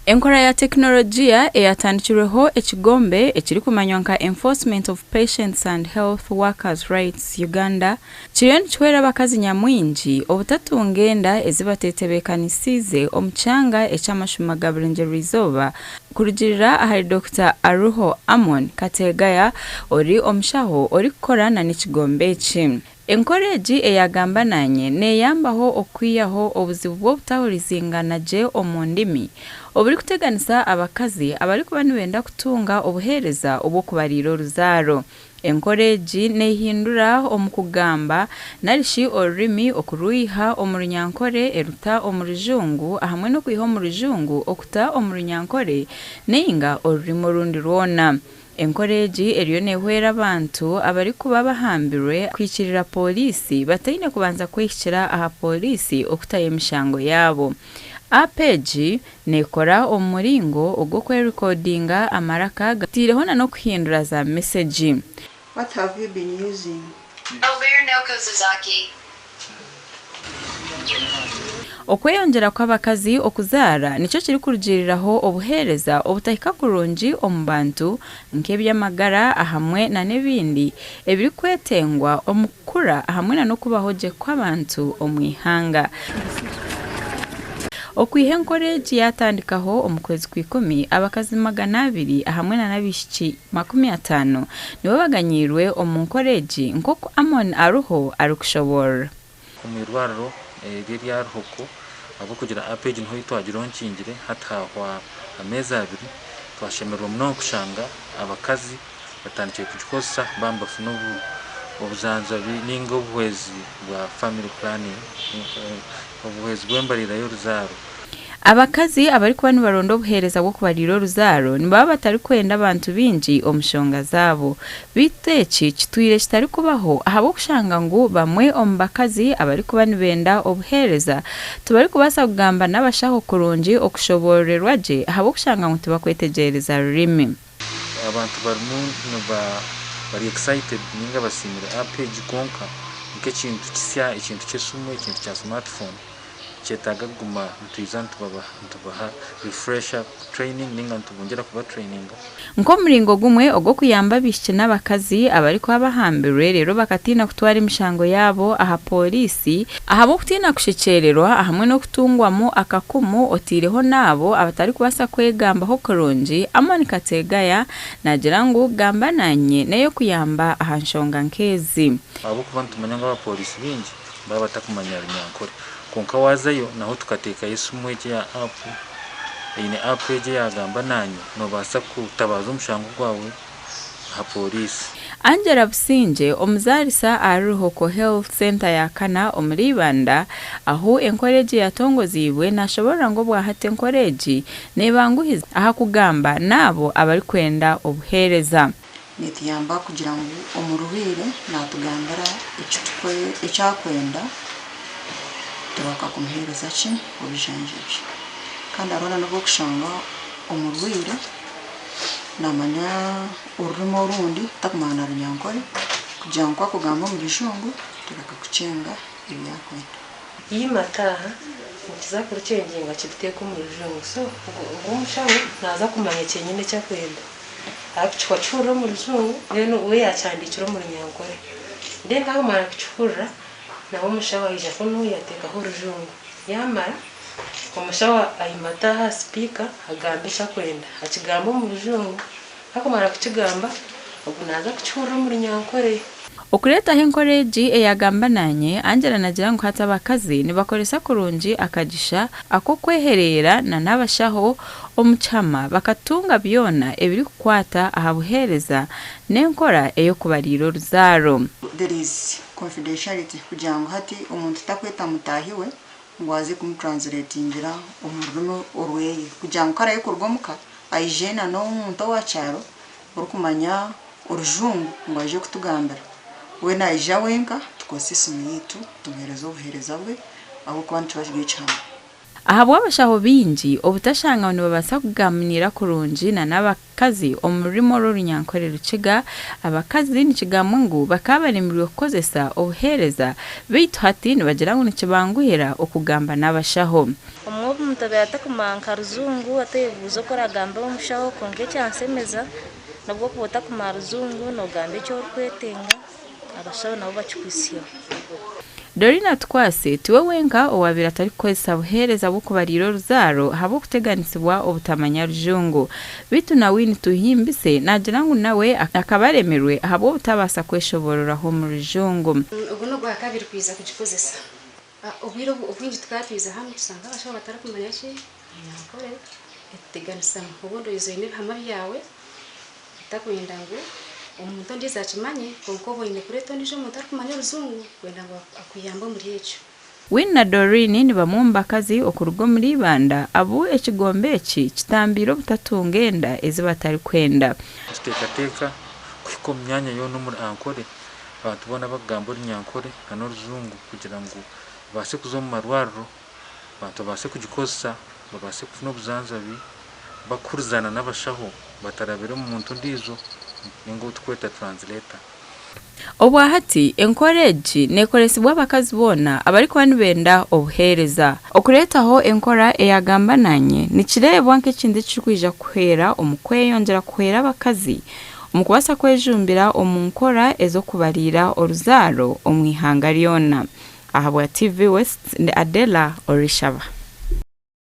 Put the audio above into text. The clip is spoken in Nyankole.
Enkora ya tekinologiya eyatandikirweho ekigombe ekirikumanywa nka Enforcement of Patients and Health Workers Rights Uganda kiriyo nikihwera abakazi nyamwingi obutatunga enda ezi batetebeekanisiize omu kyanga eky'amashuma ga Burengyerwa-izooba kurugiirira ahari Dokita Aruho Amon Kategaya ori omushaho orikukora n'ekigombe eki. Enkora egi eya Gamba Naanye neeyambaho okwihaho obuzibu bw'obutahurizingana gye omu ndimi oburikuteganisa abakazi abarikuba nibenda kutunga obuheereza obw'okubariira oruzaaro. Enkora egi neehindura omu kugamba narishi orurimi okurwiha omu Runyankore eruta omu Rujungu ahamwe n'okwiha omu Rujungu okuta omu Runyankore nainga orurimi orundi rwona. Enkora egi eriyo neehwera abantu abarikuba bahambirwe kuhikirira pooriisi bataine kubanza kwehikira aha pooriisi okutayo emishango yaabo. App egi neekora omu muringo ogw'okwerikodinga amaraka gateireho na n'okuhindura za mesegi. What have you been using? Okweyongyera kw'abakazi okuzaara nikyo kirikurugiiriraho obuheereza obutahika kurungi omu bantu nk'eby'amagara ahamwe na n'ebindi ebirikwetengwa omu kukura ahamwe na n'okubaho gye kw'abantu omu ihanga. Okwiha enkora egi yaatandikaho omu kwezi kw'ikumi, abakazi 200 ahamwe na n'abaishiki 50 nibo baganyiirwe omu nkora egi nk'oku Amon Aruho arikushoboorora. Omu irwariro eri erya Ruhoko ahabw'okugira app egi niho ei twagiroonkingire hati haahwa ameezi abiri, twashemererwa munonga kushanga abakazi batandikire kugikozesa baaba nibafuna obujanjabi nainga obuhwezi bwa family planning, obuhwezi bw'embarira y'oruzaaro. Abakazi abarikuba nibaronda obuheereza bw'okubariira oruzaaro nibaba batarikwenda abantu baingi omu nshonga zaabo. Beitu eki kitwire kitarikubaho ahabw'okushanga ngu bamwe omu bakazi abarikuba nibenda obuheereza tibarikubaasa kugamba n'abashaho kurungi okushoboororerwa gye ahabw'okushanga ngu tibakwetegyereza rurimi. Abantu barimu niba bari excited ninga basiimire app egi kwonka nk'ekintu kisya, ekintu ky'esimu, ekintu kya smartphone nikyetaaga kuguma nitwija nitubaha refresher training ninga nitubongyera kuba traininga. Nk'omuringo gumwe ogw'okuyamba abaishiki n'abakazi abarikuba bahambirwe reero bakatiina kutwara emishango yaabo aha pooriisi ahabw'okutiina kushekyererwa ahamwe n'okutungwamu akakumu oteireho n'abo abatarikubaasa kwegambaho kurungi, Amon Kategaya naagira ngu Gamba Nanye n'ey'okuyamba aha nshonga nk'ezi. Ahabw'okuba nitumanya ngu abapooriisi baingi nibaba batakumanya Runyankore. Kwonka waazayo naho tukateekayo esimu egi eya app, eine app egi eya Gamba Nanye, noobaasa kutabaaza omushango gwawe aha pooriisi. Angela Busingye, omuzaarisa ahari Ruhoko Health Centre ya kana omuri Ibanda ahu enkora egi yatongoziibwe nashoborora ngu obwahati enkora egi nebanguhiza aha kugamba n'abo abarikwenda obuheereza. Netuyamba kugira ngu omurwaire natugambira eki akwenda turahuka kumuheereza ki obujanjabi. Kandi hariho n'obu orikushanga omurwaire naamanya orurimi orundi tarikumanya na Runyankore kugira ngu ku arikugamba omu Rujungu tureka kukyenga ebi arikwenda. Yimata aha, nikiza kurukyengyinga kibiteeke omu Rujungu. So ogwo omushaho naaza kumanya kyenyini eki arikwenda. Ahabw'okuba kihurira omu Rujungu then we yaakihandiikire omu Runyankore. Then ku akumara kukihurira, nawe omushaho aija kunuya ateekaho Orujungu. Yaamara, omushaho ayimata aha sipiika agamba eki akwenda. Akigamba omu Rujungu, ku akumara kukigamba, ogu naaza kukihurira omu Runyankore. Okureetaho enkora egi eya Gamba Naanye, Angela nagira ngu hati abakazi nibakoresa kurungi akagisha ak'okwehereera na n'abashaho omu kihama bakatunga byona ebirikukwata aha buheereza n'enkora ey'okubariira oruzaaro. There is confidentiality kugira ngu hati omuntu takweta mutaahi we ngu aze kumutranslatingira omu rurimi orweye kugira ngu ku araabe kuruga omuka aije na n'omuntu owa kyaro orikumanya orujungu ngu aije kutugambira. We naija wenka tukozese esimu yaitu tumuheereze obuheereza bwe ahabw'okuba nikiba kiri ekihama. Ahabw'abashaho baingi obutashanga ngu nibabaasa kugaaniira kurungi na n'abakazi omu rurimi orw'Orunyankore Rukiga, abakazi nikigambwa ngu bakaba baremirwe kukozesa obuheereza beitu hati nibagira ngu nikibanguhira okugamba n'abashaho. Obumwe omuntu abaire atakumanya nka ruzungu ateebuuza oku oragambe omushaho kwonka ekyansemeza nobu okuba otakumanya ruzungu nogamba eki orikwetenga abashaho nabo bakikwihisyeho. Doreen Tukwase tiwe wenka owaabaire atarikukozesa buheereza bw'okubariira oruzaaro ahabw'okuteganisibwa obutamanya rujungu. Beitu na Winnie Tuhimbise naagira ngu nawe akaba aremirwe ahabw'obutabaasa kweshoboororaho omu rujungu. Ogu n'ogwakabiri kwija kugikozesa. Obwire obwingi tukaba twija hanu tushanga abashaho batarikumanya ki Runyankore etuteganisamu. Obundi oija oine ebihama byawe otakwenda ngu omuntu ondiijo akimanye kwonka oba oine kureeta ondiijo omuntu arikumanya orujungu kwenda ngu akuyambe omuri ekyo. Winnie na Doreen ni bamwe omu bakazi okuruga omuri Ibanda abu ekigombe eki kitambiire obutatunga enda ezi batarikwenda. Nituteekateeka kuhika omu myanya yoona omuri Ankole abantu boona abakugamba Orunyankore nana Orujungu kugira ngu babaase kuza omu marwariro, abantu babaase kugikozesa, babaase kufuna obujanjabi bakuhurizana n'abashaho batarabire omu muntu ondiijo ninga ou turikweta translator. Obwahati, enkora egi nekoresibwa abakazi boona abarikuba nibenda obuheereza. Okureetaho enkora eya Gamba Naanye nikireebwa nk'ekintu ekirikwija kuhwera omu kweyongyera kuhwera abakazi omu kubaasa kwejumbira omu nkora ez'okubariira oruzaaro omu ihanga ryona. Ahabwa TV West, ndi Adela Orishaba.